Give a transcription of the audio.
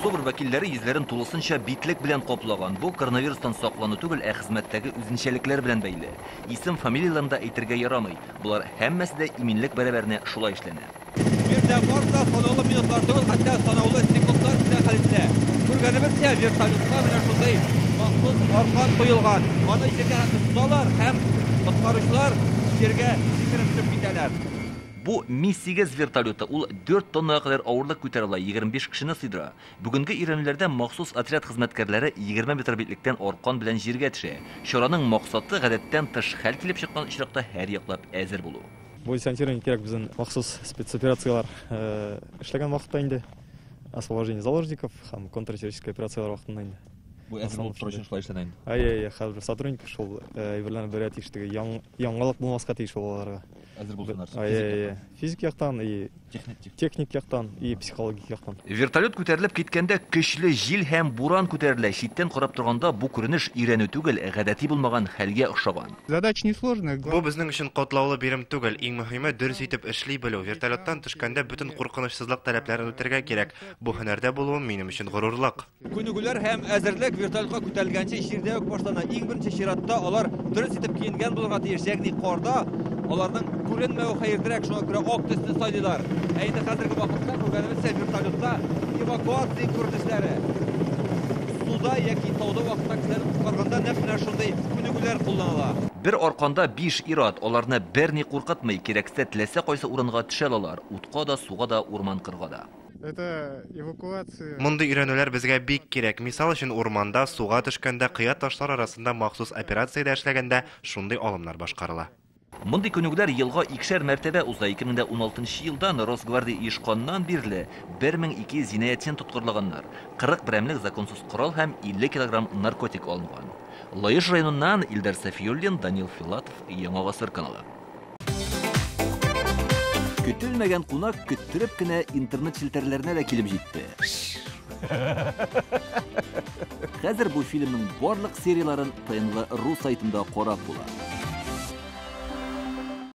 СОБР вәкилләре йөзләрен тулысынча битлек белән каплаган. Бу коронавирустан саклану түгел, ә хезмәттәге үзенчәлекләр белән бәйле. Исем, фамилияләрен дә әйтергә ярамый. Болар һәммәсе дә иминлек бәрабәренә шулай эшләнә. Биредә барысы да санаулы минутлар түгел, хәтта санаулы секундлар эчендә хәл ителә. Күргәнебезчә, вертолетка менә шундый махсус аркан куелган. Аны җиргә хәтле тоталар һәм коткаручылар җиргә сикереп төшеп китәләр. Бу Ми-8 вертолеты, ул 4 тоннага кадәр авырлык күтәрә ала, 25 кешене сыйдыра. Бүгенге өйрәнүләрдә махсус отряд хезмәткәрләре 20 метр биеклектән аркан белән җиргә төшә. Чараның максаты, гадәттән тыш хәл килеп чыккан очракта һәрьяклап әзер булу. Бу десантирование кирәк безнең махсус спецоперацияләр эшләгән вакытта инде, освобождение заложников һәм контртеррористическая операцияләр вакытында инде. Бу әзер булып тору өчен шулай эшләнә инде. Әйе, әйе, һәрбер сотрудник шул әйберләрне белергә тиеш, теге яңалык булмаска тиеш ул аларга. Әзер булсыннар. Әйе, әйе. Физик яктан и техник яктан и психологик яктан. Вертолет күтәрелеп киткәндә көчле җил һәм буран күтәрелә. Читтән карап торганда бу күренеш өйрәнү түгел, гадәти булмаган хәлгә охшаган. Задача несложная. Бу безнең өчен катлаулы бирем түгел. Иң мөһиме дөрес итеп эшли белү. Вертолеттан төшкәндә бөтен куркынычсызлык таләпләрен үтәргә кирәк. Бу һөнәрдә булуым минем өчен горурлык. Күнегүләр һәм әзерлек вертолетка күтәрелгәнче җирдә үк башлана. Иң беренче чиратта алар дөрес итеп киенгән булырга тиеш, ягъни карда аларның күренмәве хәерлерәк, шуңа күрә ак төсне сайлыйлар. Ә инде хәзерге вакытта күргәнебезчә, вертолетта эвакуация күренешләре. Суда яки тауда вакытта кешеләрне коткарганда нәкъ менә шундый күнегүләр кулланыла. Бер арканда 5 ир-ат, аларны берни куркытмый, кирәксә теләсә кайсы урынга төшә алалар, утка да, суга да, урман-кырга да. Это эвакуация. Мондый өйрәнүләр безгә бик кирәк. Мисал өчен, урманда, суга төшкәндә, кыя ташлар арасында махсус операциядә эшләгәндә шундый алымнар башкарыла. Мондый күнегүләр елга икешәр мәртәбә уза. 2016 елдан Росгвардия оешканнан бирле 1200 җинаятьчене тоткарлаганнар. 40 берәмлек законсыз корал һәм 50 килограмм наркотик алынган. Лаеш районыннан Илдар Сафиуллин, Данил Филатов, Яңа Гасыр каналы. Көтелмәгән кунак көттереп кенә интернет челтәрләренә дә килеп җитте. Хәзер бу фильмның барлык серияләрен ТНВ.ру сайтында карап була.